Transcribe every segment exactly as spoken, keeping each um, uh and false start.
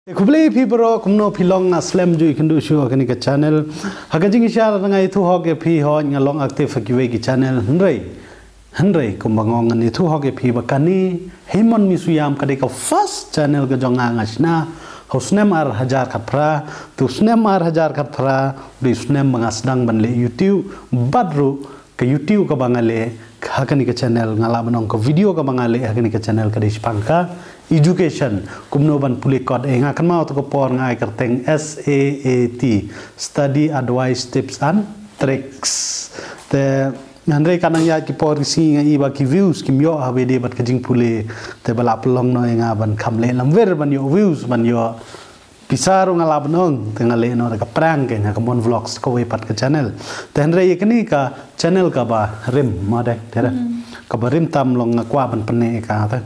Khublei phi bro, kumno phi long? Nga slem ju ïakynduh shuh ha kane ka channel. Ha ka jingshisha nga ithuh hok ïa phi, hooid nga long active ha kiwei ki channel, hynrei hynrei kumba nga ong, ngan ithuh hok ïa phi ba kane Hemon Misuiam ka dei ka first channel ka jong nga, nga shna ha u snem ar hajar khatphra. Te u snem ar hajar khatphra u dei u snem ba nga sdang ban leh YouTube, bad ruh ka YouTube kaba nga leh ha kane ka channel, nga lah ban ong ka video kaba nga leh ha kane ka channel ka dei shaphang ka education, kumno ban pule kot. Eh, nga kynmaw tu ka por nga ai kyrteng S A A T, Study Advice Tips and Tricks. Te hynrei ka nang ïaid ki por ki sngi nga i ba ki views kim ïoh ha ba ïadei bad ka jingpule. Te ba la pynlong noh ïa nga ban kham leh lamwir ban ïoh views, ban ïoh pisa ruh nga lah ban ong. Te nga leh noh da ka prank, ka Mon Vlogs, kawei pat ka channel. Te hynrei ïa kane ka channel kaba rim, mo dei, te da. Kaba rim tam long nga kwah ban pynneh ïa ka te.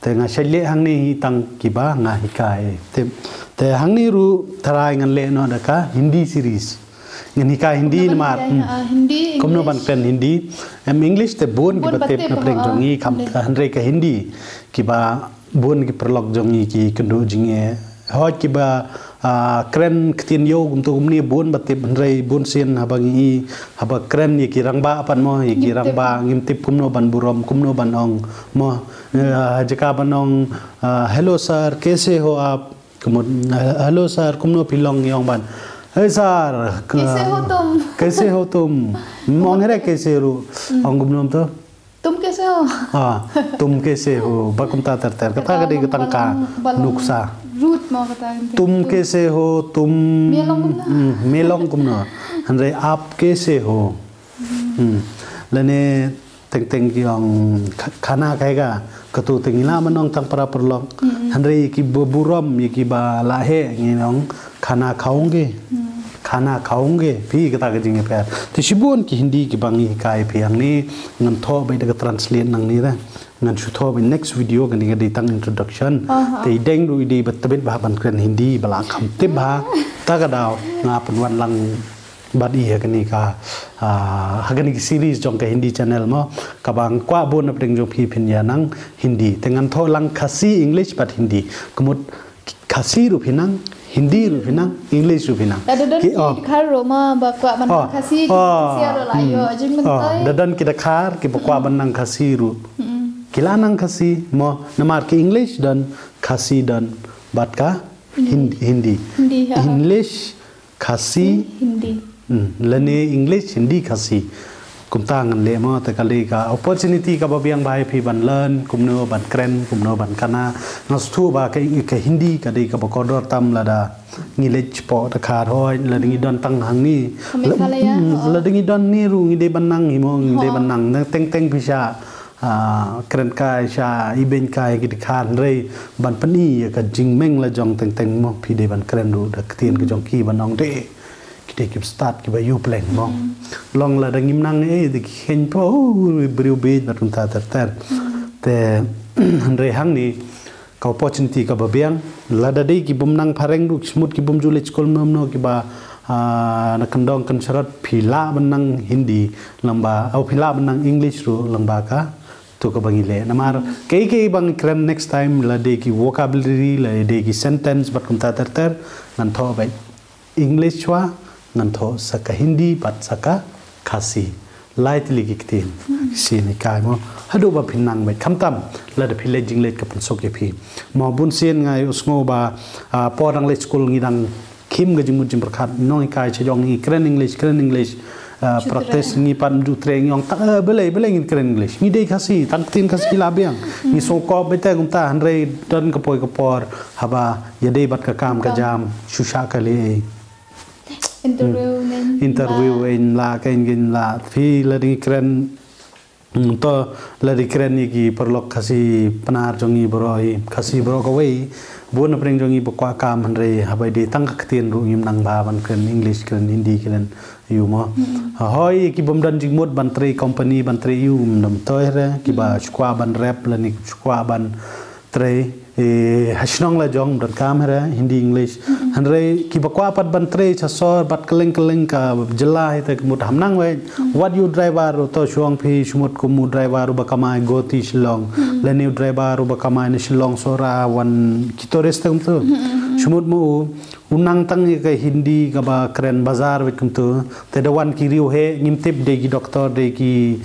Te nga shait leh hangne hi tang kiba nga hikai. Te, te hangne ruh tharai ngan leh noh da ka Hindi series. Ngan hikai Hindi namar, hmm, Hindi, kumno ban kren Hindi. Em, English te bun kiba tip na pdeng jong ngi, kham, hynrei ka Hindi kiba bun ki paralok jong ngi ki kynduh jingeh. Hooid kiba, ah, kren ktien ïew kumto kumne bun ba tip, hynrei bun sien haba ngi, haba kren ïa ki rangbah pat mo, ïa ki rangbah ngim tip kumno ban burom, kumno ban ong mo. Eh, jaka ban ong, ah, "Hello sir, kaise ho aap?" Kumno, "Hello sir, kumno phi long?" ngi ong ban, "Hey sir, kaise ho tum?" Kaise ho tum? Mo ngere kaise ruh. Ong kumno to? "Tum kaise ho?" Ah, "Tum kaise ho?" Ba kumta ter ter. Kata ka dei ka tang ka nuksa. Rude mo kata. "Tum kaise ho? Tum." Me long kumno? Hmm, me long kumno? Hynrei "Aap kaise ho?" Hmm. Lane teng teng ki ong kha-, "Khana khayega?" Katu te ngi lah ban ong tang para paralok. Hynrei ki ba burom, ïa kiba la heh ngi ong "Khana khaunge." Khana khaunge. Phi kata ka jingïapher. Te shibun ki Hindi kiba ngi hikai phi hangne, ngan thoh beit da ka translate nangne te. Ngan shu thoh beit next video, kane ka dei tang introduction. Te i deng ruh i dei ba tbit bha ban kren Hindi, ba la kham tip bha. Ta ka daw nga pynwan lang bad i ha kane ka, ah, ha kane ka series jong ka Hindi channel mo. Kaba nga kwah bun na pdeng jong phi phin ïa nang Hindi. Te ngan thoh lang Khasi, English bad Hindi. Kumut Khasi ruh phi nang, Hindi ruh phi nang, English ruh phi nang. Da don ki dkhar ruh mo ba kwah ban nang Khasi, ki Khasi ruh la ïoh jingmyntoi. Da don ki dkhar kiba kwah ban nang Khasi ruh. Ki la nang Khasi mo, namar ki English don, Khasi don, bad ka Hindi. Hindi. Hindi, ha. English, Khasi, Hindi. Hmm, lane English, Hindi, Khasi. Kumta ngan leh mo, te ka dei ka opportunity kaba biang bha ïa phi ban learn kumno ban kren, kumno ban khana. Nga sngewthuh ba ka, ka Hindi ka dei kaba kordor tam lada ngi leit shapoh dkhar, hooid, lada ngi don tang hangne. Ka Meghalaya, hmm, lada ngi don hangne ruh ngi dei ban nang hi mo, ngi dei ban nang. Teng teng phi shah, ah, kren kai, shah ibeiñ kai ki dkhar, hynrei ban pyni ïa ka jingmeng la jong teng teng mo, phi dei ban kren ruh da ktien ka jong ki ban ong de. Ki dei kiba stad kiba ïoh pleng mo. Long lada ngim nang ei de ki kheiñ po, oh, briew bieit bad kumta ter ter. Te hynrei hangne ka opportunity kaba biang, lada dei ki bym nang phareng ruh, ki smut ki bym ju leit skul mno mno kiba, ah, na kyndong kynsharot, phi lah ban nang Hindi lyngba, oh, phi lah ban nang English ruh lyngba katu kaba ngi leh. Namar kaei kaei ba ngi kren next time, la dei ki vocabulary, la dei ki sentence bad kumta ter ter, ngan thoh beit English shuwa, ngan thoh sa ka Hindi bad sa ka Khasi. Lai tylli ki ktien. Sien hikai mo. Haduh ba phin nang beit. Khamtam lada phi leit jingleit ka pynsuk ïa phi. Mo bun sien nga ïohsngew ba, ah, por dang leit skul ngi dang khim ka jingmut jingpyrkhat. Nonghikai sha jong ngi kren English, kren English. Ah, practice ngi pat mju trei ngi ong ta, eh, balei, balei ngin kren English. Ngi dei Khasi, tang ktien Khasi la biang. Ngi sngewkop beit te kumta, hynrei don ka poi ka por haba ïadei bad ka kam ka jam, shu shah ka leh. Interview, hmm, ngin interview lah. Ngin lah, kein ngin lah. Phi la dei kren, hmm, to la dei kren ïa ki paralok Khasi Pnar jong ngi baroh hi, Khasi baroh kawei. Bun na pdeng jong ngi ba kwah kam, hynrei haba dei tang ka ktien ruh ngim nang bha ban kren English, kren Hindi, kren ïu mo. Hmm. Hooid ki bym don jingmut ban trei company, ban trei ïu, ngim dom toi re, kiba shu kwah ban rep lane ki shu kwah ban trei. Eh, ha shnong la jong don kam hera Hindi English. Hynrei kiba kwah pat ban trei cha sor bad kylleng kylleng ka jylla hi te ka mut ham nang wei. Wat ïa u driver ruh to shu ong phi shu mut kum u driver ruh ba kamai Guwahati Shillong. Lane u driver ruh ba kamai na Shillong Sohra wan ki tourist te kumtu. Shu mut mo u u nang tang ïa ka Hindi kaba kren bazar wei kumtu. Te da wan ki riewheh ngim tip dei ki doctor dei ki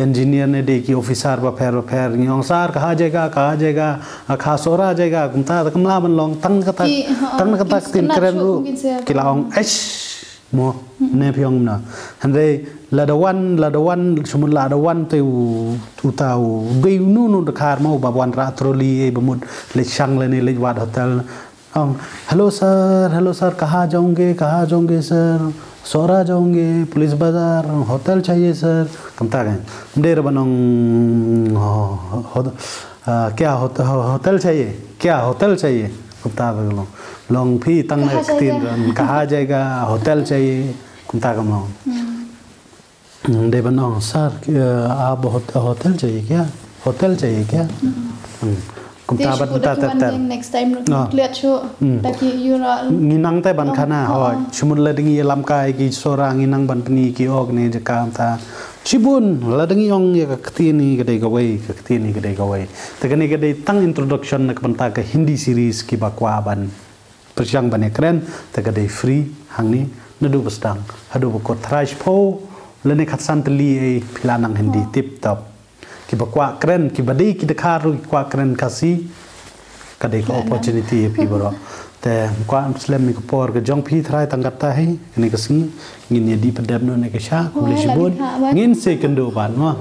engineer ne dei ki officer bapher bapher ngi ong sir kaha jayega kaha jayega kaha Sohra jayega kumta te kam lah ban long tang kata tang kata ka ktien kren ruh ki la ong eish mo ne phi ong na. Hynrei lada wan lada wan shu mut lada wan te u uta u dei u nu nu dkhar mo ba wan rah trolley ei ba mut leit shang lane leit wad hotel. Ong, hello sir, hello sir, kaha jaonge, kaha jaonge sir, Sohra jaonge, police bazar, hotel chahiye sir. Kumta ka. Ym dei re ban ong ho- ho- ah, kya hot- ho- hotel chahiye, kya hotel chahiye. Kumta ka long. Long phi tang na ktien ran kaha jayega hotel chahiye. Kumta ka long. Ym dei ban ong sir, aap hotel chahiye kya? Hotel chahiye kya? Kumta ban ta ter ter. Next time ruh klet shu taki yura. Ngi nang te ban khana hoi. Shu mut lada ngi ïalam kai ki Sohra ngi nang ban pyni ki ok ne jaka ta. Shibun lada ngi ong ïa ka ktien hi ka dei kawei ka ktien hi ka dei kawei. Te kane ka dei tang introduction na ka bynta ka Hindi series kiba kwah ban pyrshang ban ïakren te ka dei free hangne naduh ba sdang haduh ba kut tharai shiphew lane khatsan tylli ei phi la nang Hindi tip top. Kiba kwah kren kiba dei ki dkhar ruh ki kwah kren Khasi ka dei ka opportunity ïa phi baroh. Te kwah slem ïa ka por ka jong phi tharai tang katta hi kane ka sngi ngin ïa dih pyndep noh ne ka sha khublei shibun ngin sa ïakynduh ban mo.